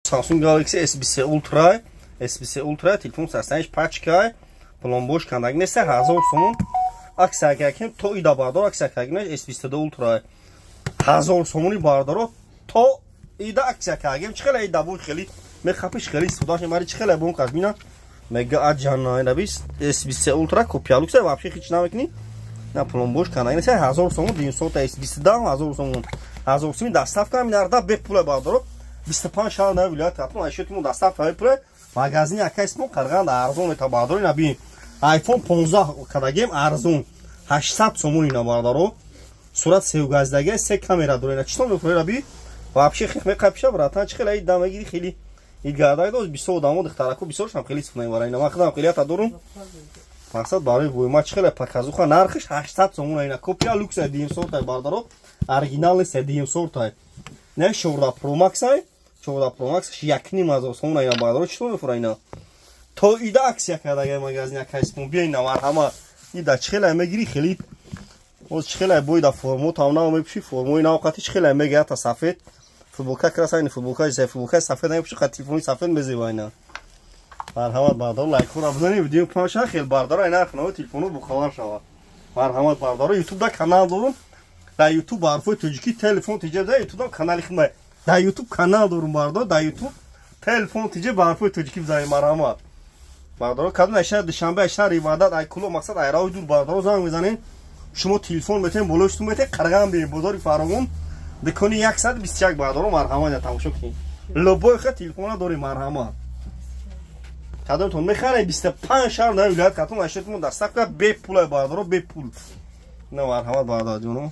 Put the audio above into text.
Samsung Galaxy S23 Ultra, S23 Ultra телефон састаниш пачка, пломбош кандаг нест, 1000 сомон. Акция кардем то ида, бардор, акция кардем S22 Ultra. 1000 сомони, бардоро, то ида акция кардем. Чӣ хеле ида буд, хеле мехапиш, хеле истифодаш мебари, чӣ хеле бон казмина. Мега аҷана инабис S23 Ultra копия люкс, вообще ҳеч намекунӣ. На пломбош кандаг нест, 1000 сомон, 900 S22 1000 сомон. 1000 сомон доставка минарда бепула, бардоро. 25 шаҳр на вилоят ҳатман айшотимон доставка бепула. Магазини акай исмо Қарғанда арзон мета, бардоро. Ина бин, iPhone 15 кадагем арзон 800 сомон ина, бардаро. Сурат севгаздаги, се камера дора. Ина читон мефурера би, вообще хих меқапиша, братан, чи хеле ида мегири, хеле игардаг дошт. Бисёр одамо, духтарако бисёршам хеле истифода мебаранд ина. Ман худам хеле ята дорум, мақсад барои войма. Чи хеле показуха, нархиш 800 сомон. Ина копия люкс дуюм сортай, бардаро, оригинал нест, дуюм сортай. Не 14 Pro Max ай, 14 Pro Max 1500 сомон ина, бардаро. Читон мефура ина? То ида акция кардагай магазин акайспон. Биё ина, марҳамат. Ида чӣ хеле мегири, хеле оз чӣ хеле боида формо там нав мепӯши, формои навқати чӣ хеле мега, ята сафед футболка краса, ин футболка, футболка сафед мепӯши, қа телефони сафед мезеба ина. Марҳамат, бардоро, лайкҳоро бизанед, видео паша хел, бардоро, ина нархнаво телефоно бохабар шава. Марҳамат, бардоро, Ютуб да канал дорум, дар Ютуб ба ҳарфои тоҷикӣ телефон тиҷа да Ютуб канали хидмат, дар Ютуб канал дорум, бардоро, дар Ютуб телефон тиҷа ба ҳарфои тоҷикӣ бизанед. Марҳамат, бардоро, кадом шаҳр, Душанбе, шаҳри Ваҳдат, ай куло, мақсад айраои дур, бардоро, занг мезанед, шумо телефон метавонед, болои шутун метавонед. Қарған бием, бозори Фаровон, дукони 121, бардоро, марҳамат, тамошо кунед. Любой ха телефона дорем, марҳамат, кадомтон мехаред, 25 шаҳр дар вилоят катон ашетмон доставка бепула, бардоро, бепул. На, марҳамат, бардорҷоно.